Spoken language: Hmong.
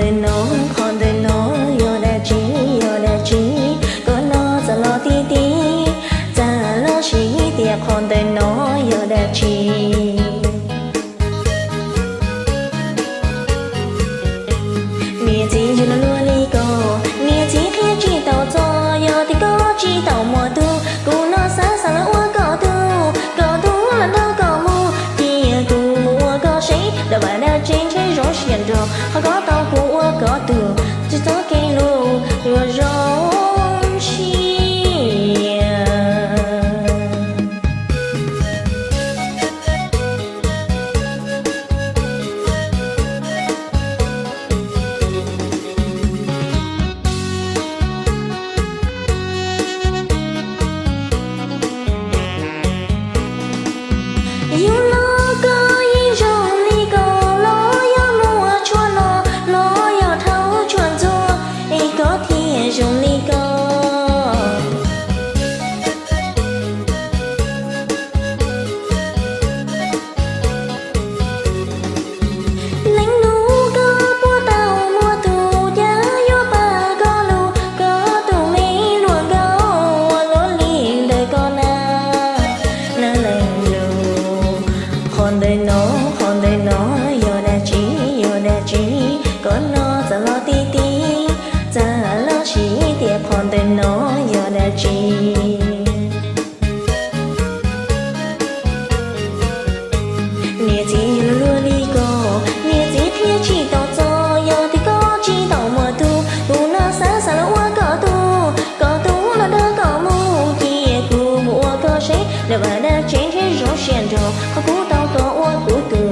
Ntawm no, qhov ntawm no yog dab tsi, yog dab tsi? Koj no txawm los ti ti, txawm los sis tias qhov ntawm no yog dab tsi? Niam txiv yug luag li ko, niam txiv qhia tsis tau txog, yog tias koj tsis tau muaj tug, kuv no xav xav los ua koj tug, koj tug los nrog koj mus, cia kuv mus ua koj sev, dab vaj dab tsev ntshe zoo siab nrog qhov koj tau kuv ua koj tug, tsis txhob kev lus yuav zoo siab. Yug los koj yeej zoo li ko, los yog muaj tshuaj no, los yog dhau tshuaj ntxuag, es koj thiaj zoo li ko. Leej nus koj puas tau muaj tug, cas yuav pab koj lug, koj tus me hluas nkauj ua luaj li ntawm koj na. Na leej nus, qhov ntawm no, qhov ntawm no yog dab tsi, yog dab tsi? Koj no txawm los ti ti, txawm los sis tias qhov ntawm no yog dab tsi? Niam txiv yug luag li ko, niam txiv qhia tsis tau txog, yog tias koj tsis tau muaj tug, kuv no xav xav los ua koj tug, koj tug los nrog koj mus, cia kuv mus ua koj sev, dab vaj dab tsev ntshe zoo siab nrog qhov kuv tau koj ua kuv tug.